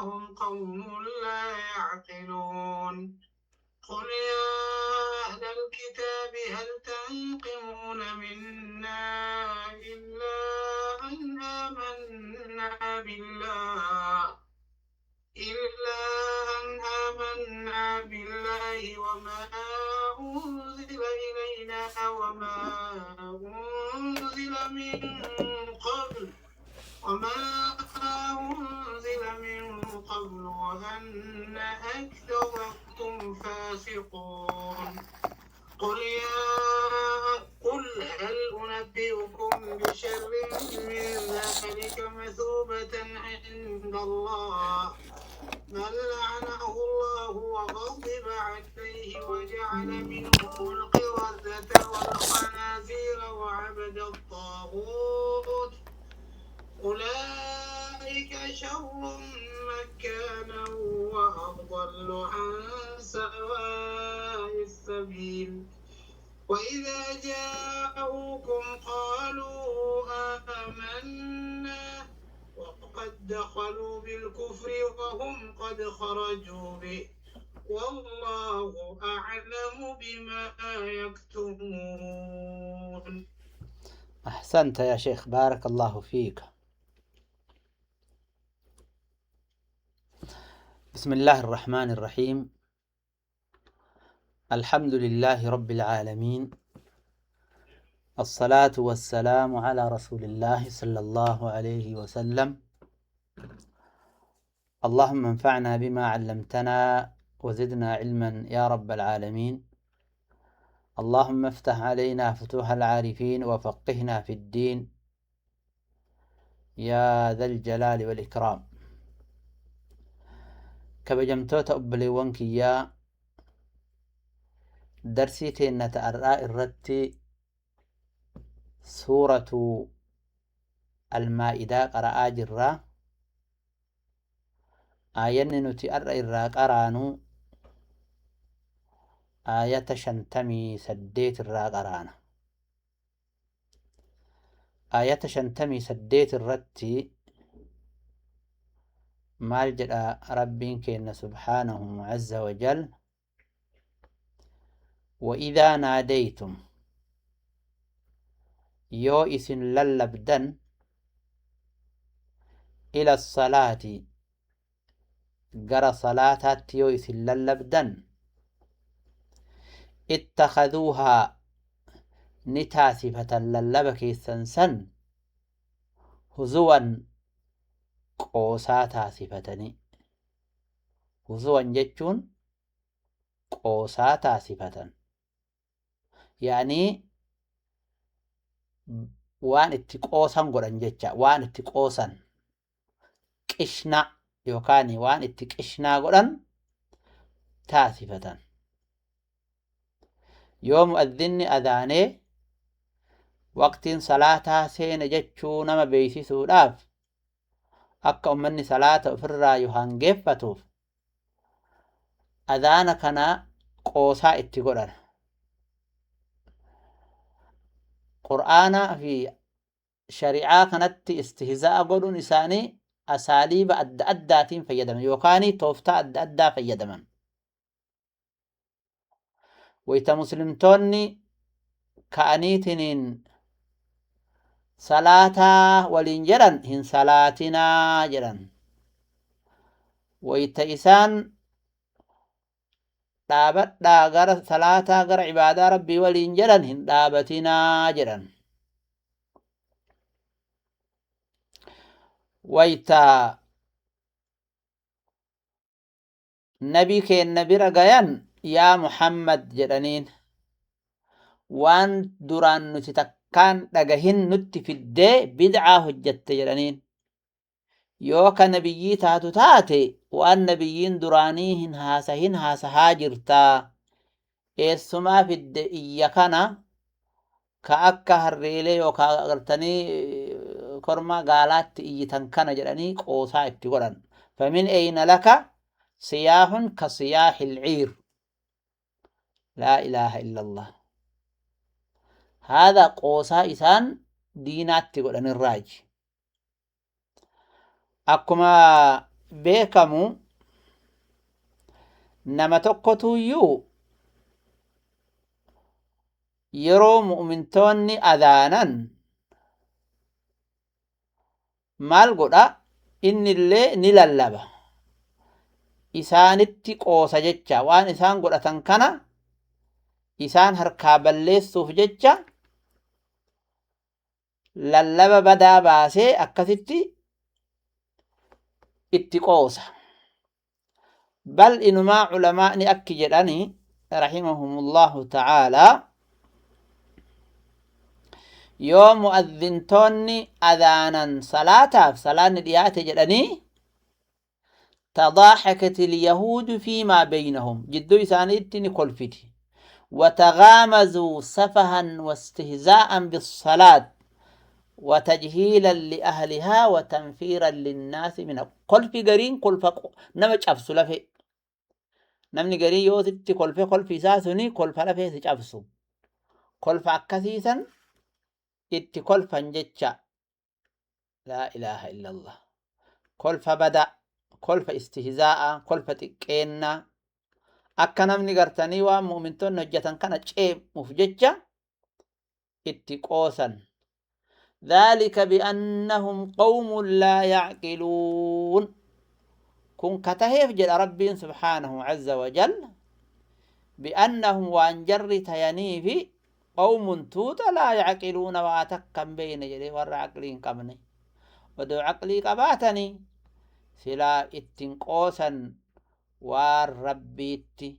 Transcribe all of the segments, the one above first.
هم قوم لا يعقلون. قل يا أهل الكتاب هل تنقمون منا إلا أن آمنا بالله وما أنزل إلينا وما أنزل من قبل وأن أكثركم فاسقون. قل هل أنبئكم بشر من ذلك مثوبة عند الله من لعنه الله وغضب عليه وجعل منهم القردة والخنازير وعبد الطاغوت أولئك شر مكانا وأضل عن سواء السبيل. وإذا جاءوكم قالوا آمنا وقد دخلوا بالكفر وهم قد خرجوا به والله أعلم بما يكتمون. أحسنت يا شيخ، بارك الله فيك. بسم الله الرحمن الرحيم. الحمد لله رب العالمين، الصلاة والسلام على رسول الله صلى الله عليه وسلم. اللهم انفعنا بما علمتنا وزدنا علما يا رب العالمين. اللهم افتح علينا فتوح العارفين وفقهنا في الدين يا ذا الجلال والإكرام. Kabajamtoota obboleewwan kiyyaa, darsii teenna ta'arraa irratti suuratu Almaa'idaa qara'aa jirra. Aayanni nuti har'a irraa qaraanu aayata 58 irraa qaraana. Aayata 58 irratti maal jedha Rabbiin keenna subhaanahu azza wa jal? وإذا ناديتم yoo isin lallabdan إلى الصلاة gara salaataatti yoo isin lallabdan اتخذوها ni taasifatan lallaba keessan san هزوا qoosaa taasifatanii. هزوا jechuun qoosaa taasifatan, yaanii waan itti qoosan godhan jecha, waan itti qoosan qishnaa yookaan waan itti qishnaa godhan taasifatan. Yoo mu'adhdhinni adaanee waqtiin salaataa seene jechuu nama beeksisuudhaaf akka ummanni salaata ofirraa yoo hangeeffatuuf adaana kana qoosaa itti godhan. Qur'aanaa fi shari'aa kanatti istihzaa'a godhuun isaanii asaaliiba adda addaatiin fayyadaman yookaan tooftaa adda addaa fayyadaman. Wayita muslimtoonni ka'aniitiniin salaataa waliin jedhan hin salaatinaa jedhan. Wayita isaan dhaabadhaa gara salaataa gara ibaadaa Rabbii waliin jedhan hin dhaabatinaa jedhan. Wayita nabii keenna bira gayan yaa Muhammad jedhaniin waan duraan nuti takkaan dhagahin nutti fiddee bid'aa hojjatte jedhaniin. Yoo ka nabiyyii taatu taate waan nabiyyiin duraanii hin haasahin haasahaa jirtaa. Eessumaa fidde iyya kana ka akka harreelee yookaan agartanii korma gaalaatti iyyitan kana jedhanii qoosaa itti godhan. فمن أين لك صياح كصياح العير. لا إله إلا الله. هذا qoosaa isaan diinaatti godhan irraaji. Akkuma beekamu nama tokkotuyyuu yeroo mu'mintoonni adaanan maal godha? Innillee ni lallaba, isaanitti qoosa jecha, waan isaan godhatan kana isaan harkaa balleessuuf jecha lallaba badaa baasee akkasitti itti qoosa. Bal inumaa culamaa'ni akki jedhani rahimahumullahu ta'aalaa, yoo mu'adhintoonni adaanan salaataaf salaanni dhiyaate jedhanii, تضاحكت اليهود فيما بينهم، جدو إسانيتي نكولفتي، وتغامزوا سفها واستهزاء بالصلاة وتجهيلا لأهلها وتنفيرا للناس منها. كل في قرين كل فق نما أفسو لفي نمني قرين يوتي كل في كل في ساسوني كل فلفي سجفسو كل فأكسيسا itti kolfan jecha. Laa ilaaha illallah. Kolfa bada, kolfa istihzaa'a, kolfa xiqqeennaa, akka namni gartanii waan mu'mintoonni hojjetan kana ceemuuf jecha itti qoosan. ذلك بأنهم قوم لا يعقلون. كن كتهيف جل ربي سبحانه عز وجل بأنهم وأنجر تينيف قوم توت لا يعقلون واتكم بين جري ور عقلين قبني ودو عقلي قباتني سلا اتنقوسا والربيتي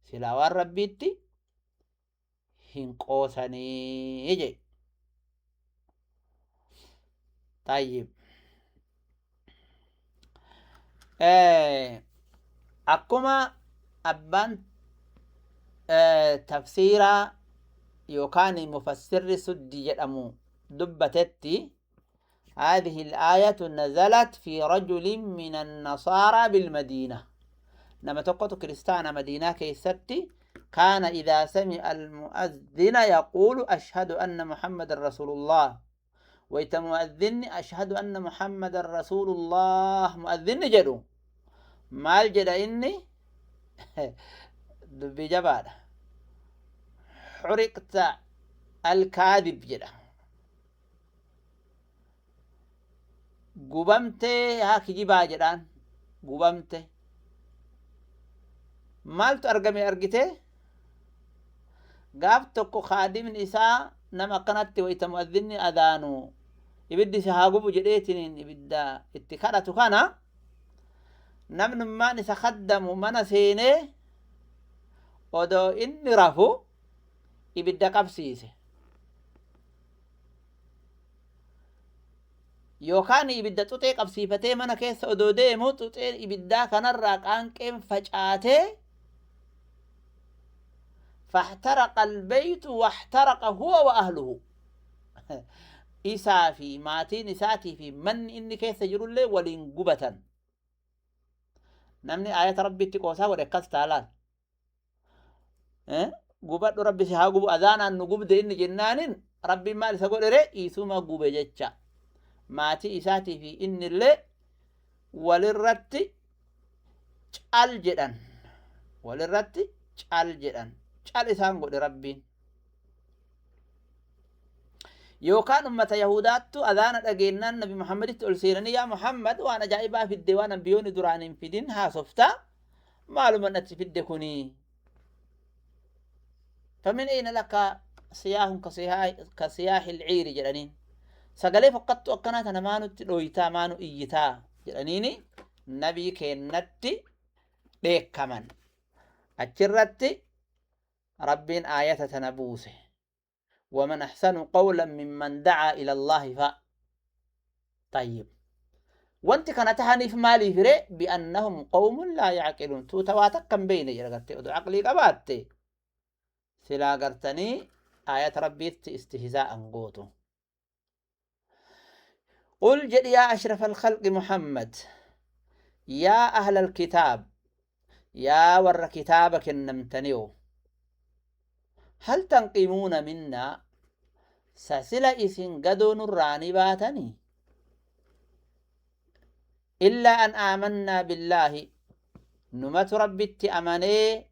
سلا والربيتي هنقوسني يجي. طيب أكما أبان تفسيرا يوكان مفسر سدي jedhamu dubbatetti, هذه الآية نزلت في رجل من النصارى بالمدينة. نما تقوت كريستانا مدينة كيستي، كان إذا سمع المؤذن يقول أشهد أن محمد رسول الله، ويت مؤذن أشهد أن محمد رسول الله مؤذن جدو مال جدا إني دبي جبادة حرقت الكاذب جدا gubamtee haa kijibaa jedhaan gubamte. Maaltu argame argite? Gaaf tokko kaadimni isaa nama akkanatti wayita mu'adhinni adaanu ibiddi si haa gubu jedheetiniin ibidda itti kadhatu kana namnummaan isa kaddamu mana seenee odoo inni rafu ibidda qabsiise. Yookaan ibidda xuxee qabsiifatee mana keessa odoo deemu xuxeen ibiddaa kanarraa qaanqeen facaatee fahtaraqa albaytu wahtaraqa huwa wa ahluhu. Isaa fi maatiin isaatii fi manni inni keessa jirullee waliin gubatan. Namni aayata rabbiitti qoosaa godhe akkas taalaan. Gubadhu rabbi si haa gubu adaanaan nu gubde inni jennaanin rabbiin maal isa godhere isuma gube jecha. Maatii isaatii fi innillee walirratti cal jedhan, walirratti cal jedhan, cal isaan godhe rabbiin. Yookaan ummata Yahudaattu adaana dhageennaan Nabi Muhammaditti ol seenanii yaa Muhammad waan ajaa'ibaa fidde waan ambiyoonni duraan hin fidin haasoftaa maaluma natti fidde kunii. فمن أين لك سياح كسياح العير jedhaniin. Sagalee fokkattuu akkanaa tana maanutti dhoyitaa maanu iyyitaa jedhaniini nabii keennatti dheekkaman. Achirratti rabbiin aayata tana buuse. ومن أحسن قولا ممن دعا إلى الله ف طيب وانت كانت هنيف مالي فري بأنهم قوم لا يعقلون. توتواتك كم بين يرغتي ودو عقلي قباتي سلا قرتني آية ربي استهزاء قوتو. قل جد يا أشرف الخلق محمد يا أهل الكتاب يا ور كتابك النمتنيو هل تنقمون منا سسلا إسن قدون الراني باتني Illaa an aamannaa billaahi, numatu Rabbitti amanee,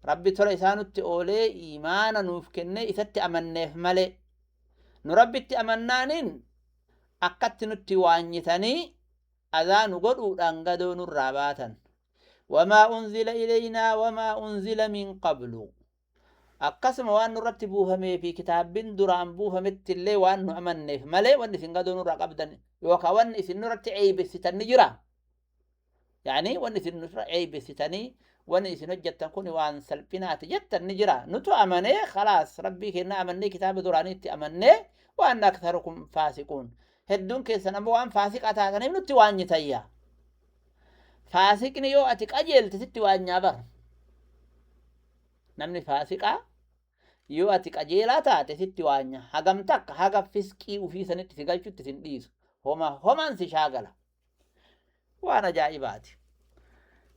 Rabbi tola isaa nutti oolee iimaana nuuf kennee isatti amanneef malee. Nu Rabbitti amannaaniin akkatti nutti waanyitanii adaa nu godhuudhaan gadoo nurraa baatan. Wamaa unzila ilaynaa wamaa unzila min qablu, akkasuma waan nurratti buufamee fi kitaabbiin duraan buufametti illee waan nu amanneef malee wanni isin gadoo nurraa qabdan yookaan wanni isin nurratti ceebisitan ni jira. Yaani wanni isin nurra ceebisitanii, wanni isin hojjettan kun waan salphinaati jettan ni jira. Nutu amanee, khalaas, Rabbii keenya amannee, kitaaba duraaniitti amannee. Waan aktharukum faasiquun, hedduun keessan ammoo waan faasiqa taataniif nutti waanyitayya. Faasiqni yoo ati qajeelte sitti waanyaa bar. Namni faasiqaa yoo ati qajeelaa taate sitti waanya. Hagam takka haga fisqii ufii sanitti si galchutti sin dhiisu. Homa homaan si shaagala. Waan ajaa'ibaati.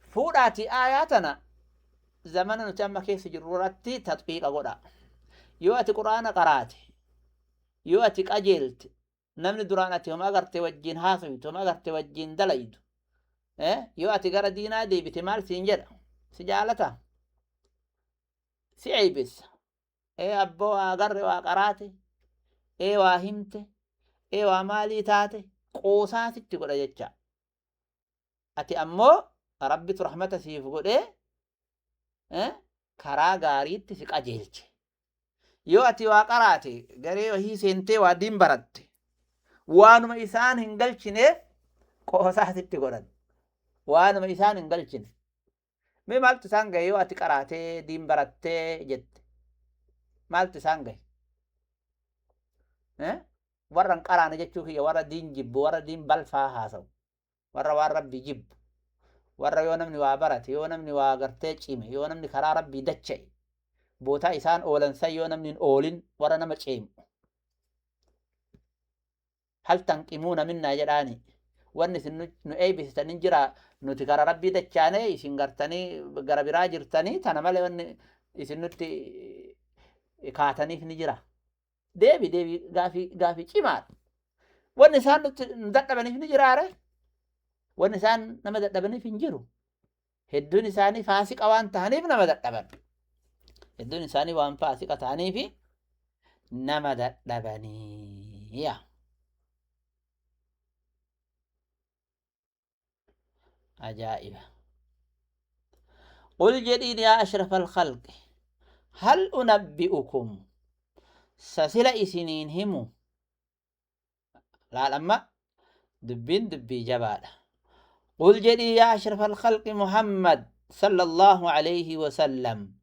Fuudhaati aayaa tana zamana nuti amma keessa jirru irratti tatbiiqa godha. Yoo ati Quraana qaraate, yoo ati qajeelte, namni duraan ati homa agartee wajjin haasoytu, homa agartee wajjin dalaydu, yoo ati gara diinaa deebite maal siin jedha? Si jaalata? Si eeybissa. Abboo, waa agarre, waa qaraate, waa himte, waa maalii taate, qoosaa sitti godha jecha. Ati ammoo Rabbitu rahmata siif godhee karaa gaariitti si qajeelche. Yoo ati waa qaraate, garee wahii seentee waa diin baratte, waanuma isaan hin galchineef qoosaa sitti godhan. Waanuma isaan hin galchine. Mee maaltu isaan gahe yoo ati qaraatee diin barattee jette? Maaltu isaan gahe? Warra hin qaraane jechuu kiyya, warra diin jibbu, warra diin balfaa haasawu, warra waan Rabbii jibbu, warra yoo namni waa barate, yoo namni waa gartee cime, yoo namni karaa Rabbii dacha'e, bootaa isaan oolan san yoo namni hin oolin warra nama ceemu. Hal tanqimuuna minnaa jedhaani. Wanni isin nu eeybisitan hin jira? Nuti karaa Rabbii dachaane, isin gartanii gara biraa jirtanii, tana malee wanni isin nutti kaataniif ni jira? Deebi, deebi, gaafii, gaafii cimaadha. Wanni isaan nutti nu dadhabaniif ni jiraare? Wanni isaan nama dadhabaniif hin jiru. Hedduun isaanii faasiqa waan ta'aniif nama dadhaban. Hedduun isaanii waan faasiqa ta'aniif nama dadhabanii. Yaa. Ajaa'iba. Qul jedhiin, yaa ashraf alkhalqi, hal unabbi'ukum, sasila isiniin himu? Laal, amma dubbiin dubbii jabaadha. Qul jedhii, yaa ashraf alkhalqi Muhammad sallallahu alayhi wasallam,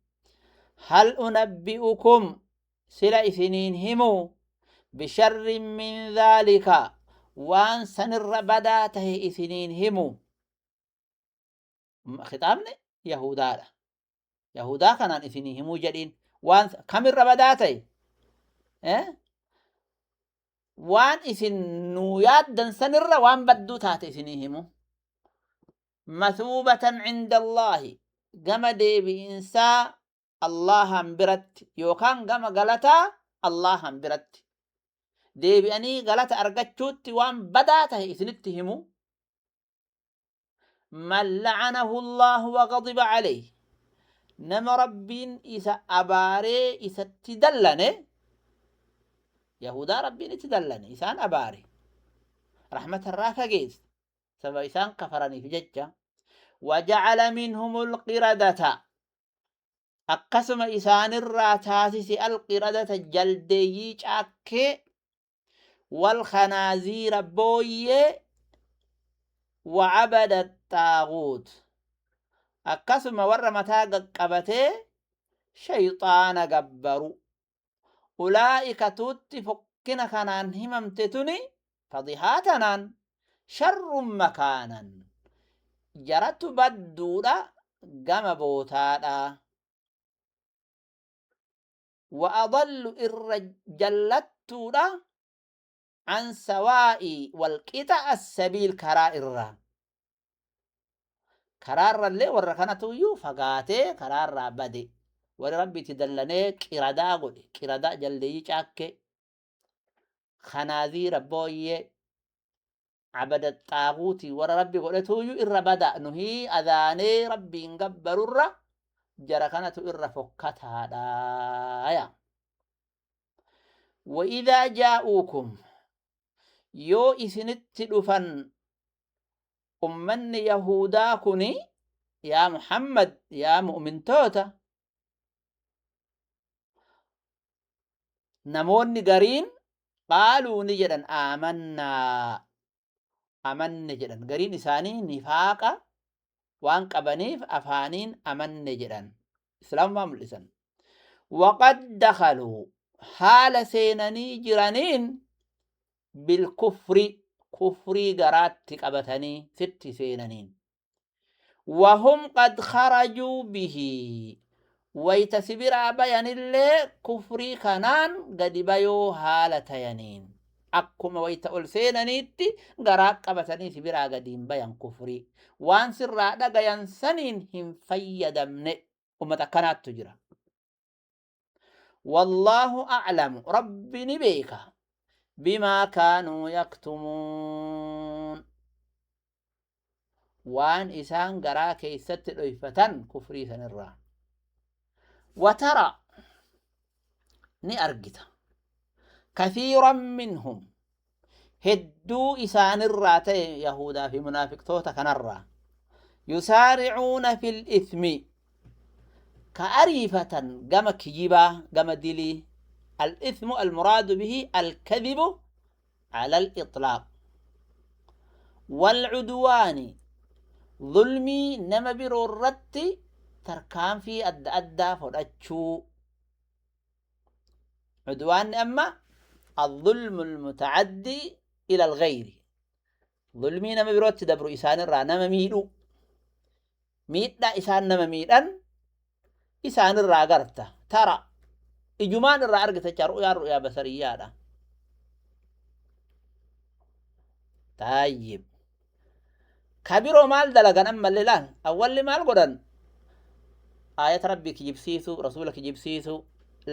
hal unabbi'ukum, sila isiniin himu, bisharrin min dhaalika, waan sanirra badaa tahe isiniin himu? Khixaabni yahudaadha. Yahudaa kanaan isinii himuu jedhiin. Waan kamirra badaa ta'e? Waan isin nuu yaaddan sanirra waan badduu taate isinii himu. Mathuubatan cinda Allaahi, gama deebi'insaa Allahan biratti yookaan gama galataa Allahan biratti deebi'anii galata argachuutti waan badaa tahe isinitti himu. Man la'anahu Allahu wa ghadiba alayhi, nama Rabbiin isa abaaree isatti dallane. Yahudaa Rabbiin itti dallane, isaan abaare, rahmata irraa fageesse sababa isaan kafaraniif jecha. Waja'ala minhumul qiradata, akkasuma isaanirraa taasise alqiradata, jaldeeyyii caakkee, wal khanaaziira, booyyee, wacabada xaaguut, akkasuma warra mataa qaqqabatee shayxaana gabbaru. Ulaa'ika, tuutti fokkina kanaan himamte tuni, fadihaa tanaan, sharrun makaanan, jaratu badduudha gama bootaadha, wa adallu, irra jallattuudha, an sawaa'i, walqixa, assabiil, karaa irraa. Karaarrallee warra kanatu iyyuu fagaatee karaarraa bade. Warri Rabbi itti dallanee qiradaa godhe, qiradaa, jaldeeyyii caakkee, kanaaziira, booyyee. Abada xaaguutii warra rabbi godhatuuyyuu irra bada nuhii adaanee rabbiin gabbarurra jara kanatu irra fokkataadhaaya. Wa'idaa jaa'uukum yoo isinitti dhufan ummanni Yahudaa kuni yaa Muhammad yaa mu'mintoota namoonni gariin qaaluu ni jedhan aamannaa amanne jedhan gariin isaanii nifaaqa waan qabaniif afaaniin amanne jedhan islaamummaa mul'isan. Waqad dakhaluu haala seenanii jiraniin bilkufri kufrii garaatti qabatanii sitti seenaniin. Wahum qad kharajuu bihi wayta si biraa bayanillee kufrii kanaan gadi bayoo haala tayaniin. Akkuma wayta ol seenaniitti garaa qabatanii si biraa gadi hin bayan kufrii. Waan sirraa dhagayan saniin hin fayyadamne ummata akkanaattu jira. Wallaahu a'lamu rabbi ni beeka bimaa kaanuu yaktumuun waan isaan garaa keeysatti dhoyfatan kufrii sanirraa. Watara ni argita kathiiran minhum hedduu isaanirraa ta'e yahudaa fi munaafiqtoota kanarraa yusaaricuuna fil ithmi ka ariifatan gama kijibaa gama dilii. الإثم المراد به الكذب على الإطلاق والعدوان ظلمي نما برو الرت تركان في أدى أدى فرأتشو عدوان. أما الظلم المتعدي إلى الغير ظلمي نما برو تدبر إسان الرا نما ميلو ميت إسان نما ميلان إسان الرا قرته ترى ijumaan irraa argita jecha ru'yaan ru'yaa basariyyaadha. Tayyib. Ka biroo maal dalagan ammallee laal awwalli maal godhan aayata rabbii kijibsiisuu rasuula kijibsiisuu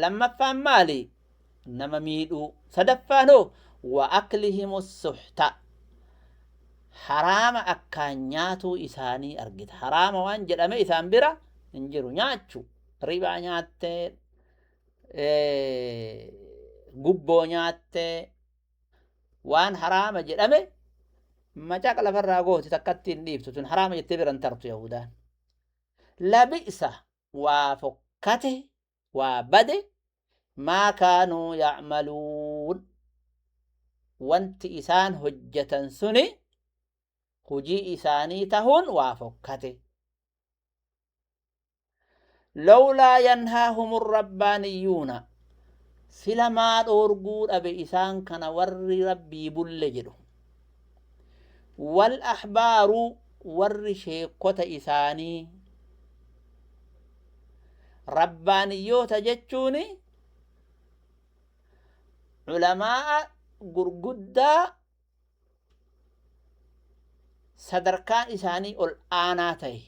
lammaffaan maali nama miidhuu sadaffaan hoo wa aklihimu suhta haraama akkaan nyaatuu isaanii argita. Haraama waan jedhame isaan bira hin jiru nyaachuu ribaa nyaattee gubboo nyaattee waan haraama jedhame macaqa lafarraa gooti takkatti hin dhiiftu tun haraama jettee biran tartu Yahudaan. Labi'sa waa fokkate waa bade maa kaanuu ya'maluun wanti isaan hojjetan suni hujii isaanii tahuun waa fokkate. Lawlaa yanhaahum rabbaaniyyuuna sila maa dhoorguu dhabe isaan kana warri rabbii bulle jedhu wal ahbaaru warri sheekota isaanii rabbaaniyyoota jechuun culamaa'a gurguddaa sadarkaan isaanii ol aanaa ta'e.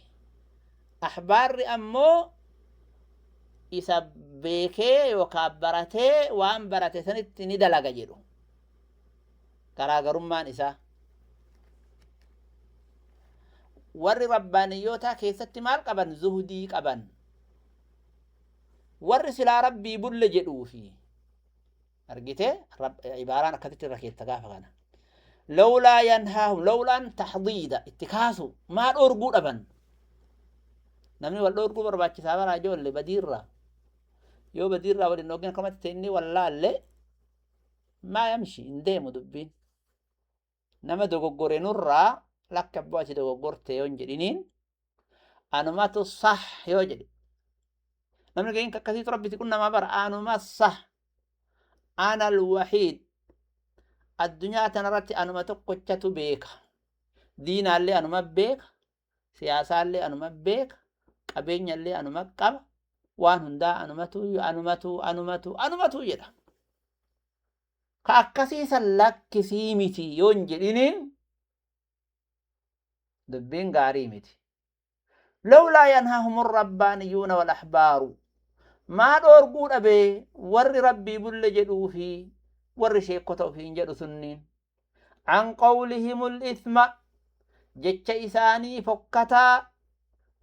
Ahbaarri ammoo isa beekee yookaan baratee waan barate sanitti ni dalaga jedhu. Garaagarummaan isaa. Warri rabbaaniyyootaa keessatti maal qaban? Zuhdii qaban. Warri silaa rabbii bulle jedhuufi. Argitee ibaaraan akkasitti irra keetta gaafa kana. Lawlaa yanhaahum lawlaan taxdiida itti kaasu maa dhoorguu dhaban. Namni wal dhoorguu barbaachisaa baraa ijoollee badiirraa. Yoo badiirraa waliin dhoorgin akkamatti ta'e inni wallaalle maa yamshi hin deemu dubbiin. Nama dogoggore nurraa lakka abbaa ati dogoggorte yoo hin jedhiniin anumatu sah yoo jedhe. Namni gariin akkasiitu rabbitti qunnamaa bara anuma sah ana alwaxiid addunyaa tanarratti anuma tokkochatu beeka. Diinaallee anuma beeka. Siyaasaallee anuma beeka. Qabeenyallee anuma qaba. Waan hundaa anumatu anumatu anumatu anumatu jedha. Ka akkasiisan lakkisii miti yoo hin jedhiniin dubbiin gaarii miti. Lawlaa yanhaahum rabbaaniyyuuna wal ahbaaru maa dhoorguu dhabee warri rabbii bulle jedhuu fi warri sheekota ofiin jedhu sunniin An qawlihimul ithma jecha isaanii fokkataa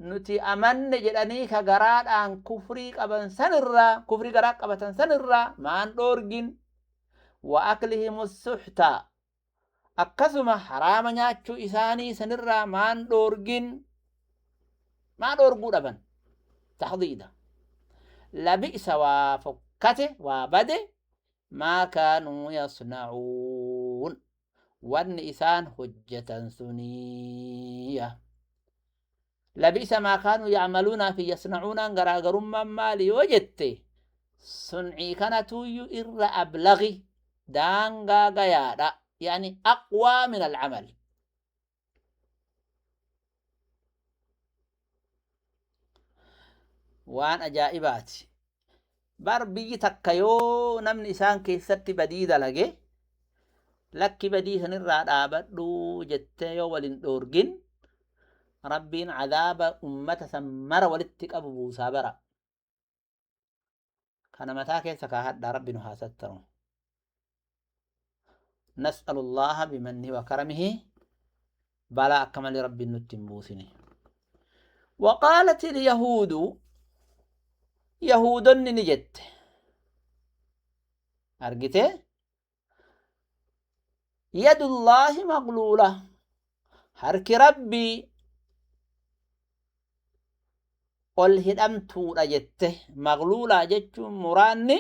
nuti amanne jedhanii ka garaadhaan kufrii qaban sanirraa, kufrii garaa qabatan sanirraa maan dhoorgin. Wa aklihimus suhta akkasuma haraama nyaachuu isaanii sanirraa maan dhoorgin. Maa dhoorguu dhaban taxdiida. Labi'sa waa fokkate waa bade maa kaanuu yasna'uun wanni isaan hojjetan suniya. Labi'sa maa kaanuu yacmaluunaa fi yasna'uunaan garaagarummaan maali yoo jette suncii kanatuyyuu irra ablagi daangaa gayaadha, yani aqwaa min alcamal. Waan ajaa'ibaati. Bar biyyi takka yoo namni isaan keessatti badii dalage lakki badii sanirraa dhaabadhu jettee yoo walin dhoorgin Rabbiin cadaaba ummata san mara walitti qabu buusaa bara. Kana mataa keessa kaahadhaa, Rabbi nu haa sattaru. Nas'alu Allaha bimannihi wa karamihi balaa akka malee Rabbiin nutti hin buusine. وقالت اليهود يهودن نجت أرجته يد الله مغلولة حرك ربي ol hidhamtuudha jette. Magluulaa jechuun muraanni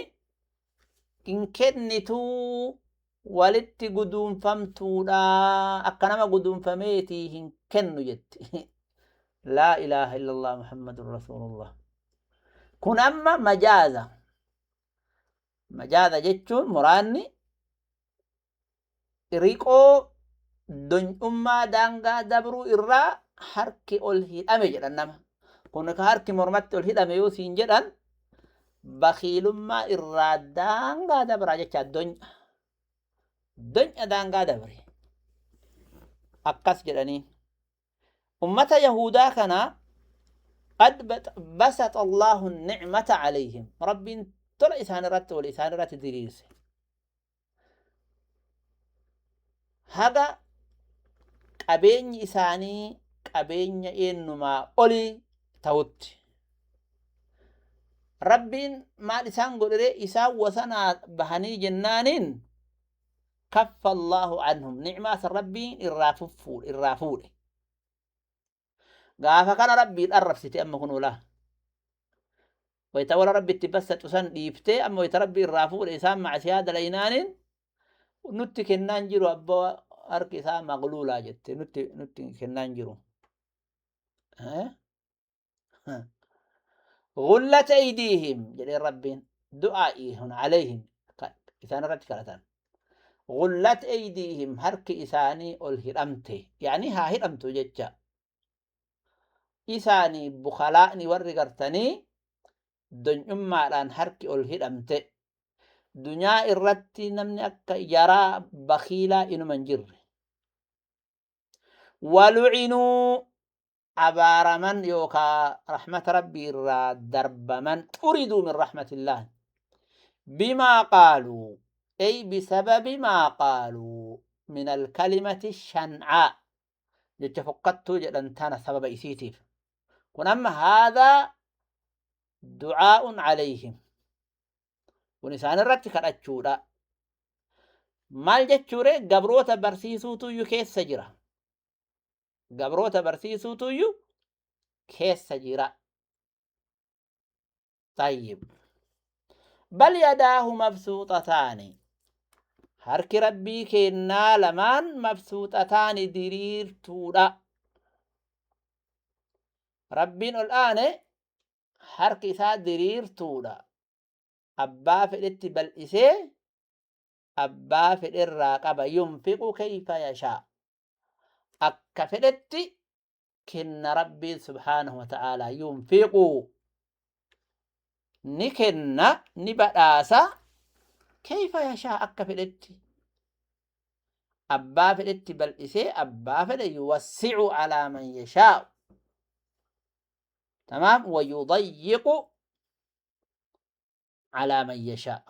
hin kennituu walitti guduunfamtuudha, akka nama guduunfameetii hin kennu jetti. Laa ilaaha illallah Muhammadun rasuulullah. Kun amma majaaza. Majaaza jechuun muraanni riqoo donyummaa daangaa dabruu irraa harki ol hidhame jedhan nama. Kun ka harki mormatti ol hidhame yoo siin jedhan bakiilummaa irraa daangaa dabraa jecha, donya. Donya daangaa dabre. Akkas jedhanii. Ummata Yahudaa kana قد بسط الله النعمة عليهم رب tola isaan irratti ol isaan irratti diriirse. Haga qabeenyi isaanii qabeenya eenyumaa olii ta'utti. Rabbiin maal isaan godhire? Isaan wasanaa bahanii jennaaniin kaffa Allahu anhum ni'maa san Rabbiin irraa fuffuudhe, irraa fuudhe. Gaafa kana Rabbiin arrabsite amma kun olaa. Wayita wala Rabbi itti bassatu san dhiiftee amma wayita Rabbi irraa fuudhe isaan macasiyaa dalaynaaniin nutti kennaan jiru abbaa harki isaa maqluulaa jette nutti kennaan jiru. غلت أيديهم jedhee Rabbiin du'aa'ii عليهم isaan irratti kadhatan. غلت أيديهم harki isaanii ol hidhamte, yani haa hidhamtu jecha. Isaanii bukalaa'ni warri gartanii donyummaadhaan harki ol hidhamte. Dunyaa irratti namni akka yaraa bakiilaa inuma hin jirre. Walucinuu abaaraman yookaa rahmata Rabbii irraa darbaman, xuriduu min rahmatillaah bimaa qaaluu ay bisababi maa qaaluu min alkalimati shan'aa jecha fokkattuu jedhan tana sababa isiitiif. Kun amma haadaa du'aa'un calayhim, kun isaan irratti kadhachuudha. Maal jechuure? Gabroota barsiisuutuyyuu keessa jira, gabroota barsiisuutuyyuu keessa jira. طيب بل يداه مبسوطتان harki Rabbii kennaa lamaan mabsuuxataani diriirtuudha. Rabbiin ol aane harki isaa diriirtuudha. Abbaa fedhetti bal'isee abbaa fedherraa qaba. Yunfiqu kayfa yashaa. Akka fedhetti kenna Rabbiin subhaanahu wa ta'aalaa. Yunfiqu ni kenna, ni badhaasa, kayfa yashaa akka fedhetti. Abbaa fedhetti bal'isee abbaa fedhe yuwassi'u alaa man yashaa'u. تمام ويضيق على من يشاء.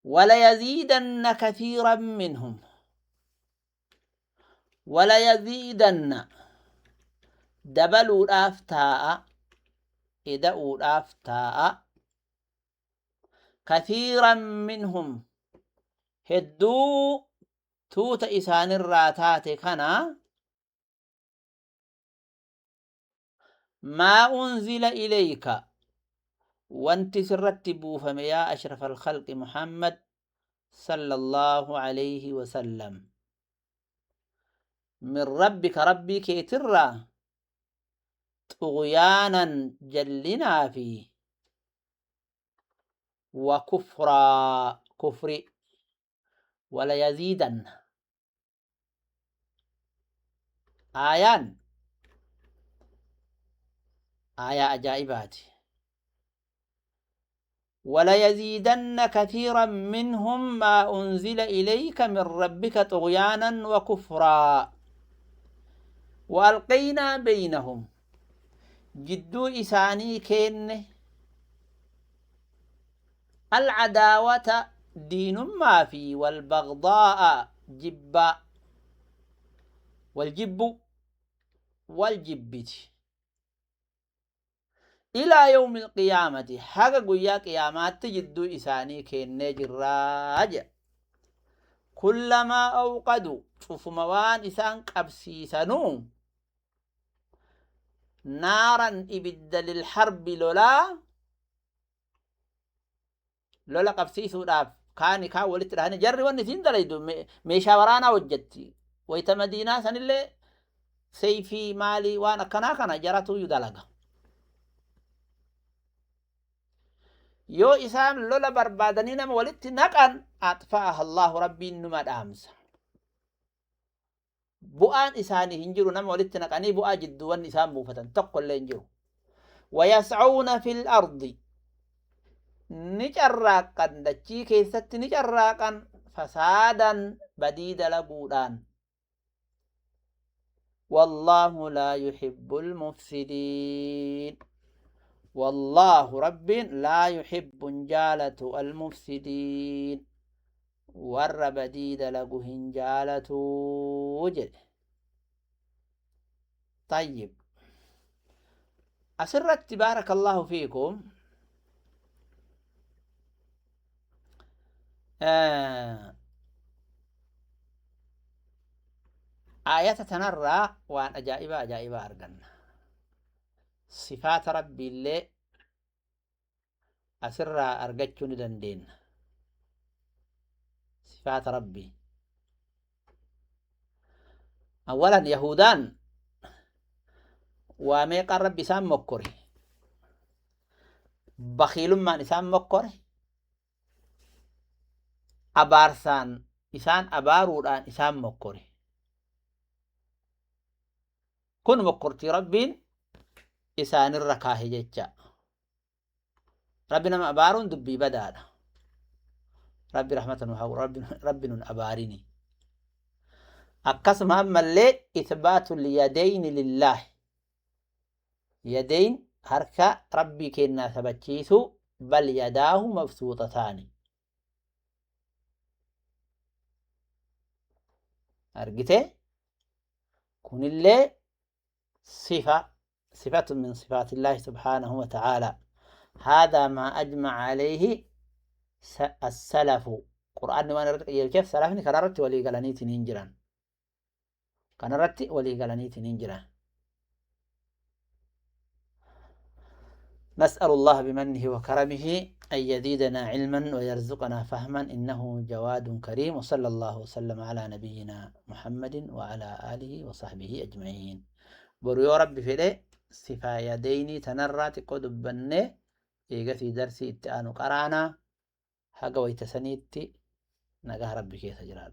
وليزيدن كثيرا منهم وليزيدن دبلوا أفتاء إدأوا أفتاء كثيرا منهم هدو توت إسان الراتات كنا ما أنزل إليك وانت سرتبوا فميا أشرف الخلق محمد صلى الله عليه وسلم من ربك ربي كيترى طغيانا جلنا فيه وكفرا كفر ولا يزيدن آيان آية عجائبات ولا يزيدن كثيرا منهم ما أنزل إليك من ربك طغيانا وكفرا وألقينا بينهم جدو إساني كين العداوة دين ما في والبغضاء جب والجب والجبت إلى يوم القيامة حق قيا قيامات جدو إساني كين جراج كلما أوقدوا شوفوا موان إسان قبسيسانو نارا إبد للحرب لولا لولا قبسيسو داف كان كان ولت رهن جري ونسين دليدو ميشا ورانا وجدتي ويتمدينا سن اللي سيفي مالي وانا كنا كنا جرتو يدلغ يو إسام لولا بربادنين ولت نقن أطفأها الله ربي نما دامس بؤان إساني هنجرو نما ولت نقني بؤا جدوان إسام بوفتن تقل لينجرو ويسعون في الأرض نجراقا دچي كيست نجراقا فسادا بديد لقودان والله لا يحب المفسدين والله رب لا يحب جالة المفسدين ور بديد لقهن جالة وجد. طيب أسرت بارك الله فيكم آية تنرى وأن أجائب أجائب أرجن صفات ربي اللي أسر أرجتشون دندين صفات ربي. أولا يهودان وميق ربي سام مكري بخيل ما نسام مكري أبارسان إسان أبارودان إسان مكري كن مكرتي ربين إسان الركاه جتشا ربنا ما أبارون دبي بدانا ربي رحمة وحو ربنا أباريني أقسم هم اللي إثبات اليدين لله يدين هركا ربي كنا ثبتشيسو بل يداه مبسوطتان أرجته كن اللي صفة من صفات الله سبحانه وتعالى. هذا ما أجمع عليه السلف قرآن وانا كيف سلفني كررت ولي قلنيت ننجرا كررت ولي قلنيت ننجرا. نسأل الله بمنه وكرمه أن يزيدنا علما ويرزقنا فهما إنه جواد كريم. وصلى الله وسلم على نبينا محمد وعلى آله وصحبه أجمعين. بريو ربي في صفا يديني تنرات قدبني إيغا درسي اتآنو قرانا حقا ويتسنيتي نقاه ربي كيس جرار.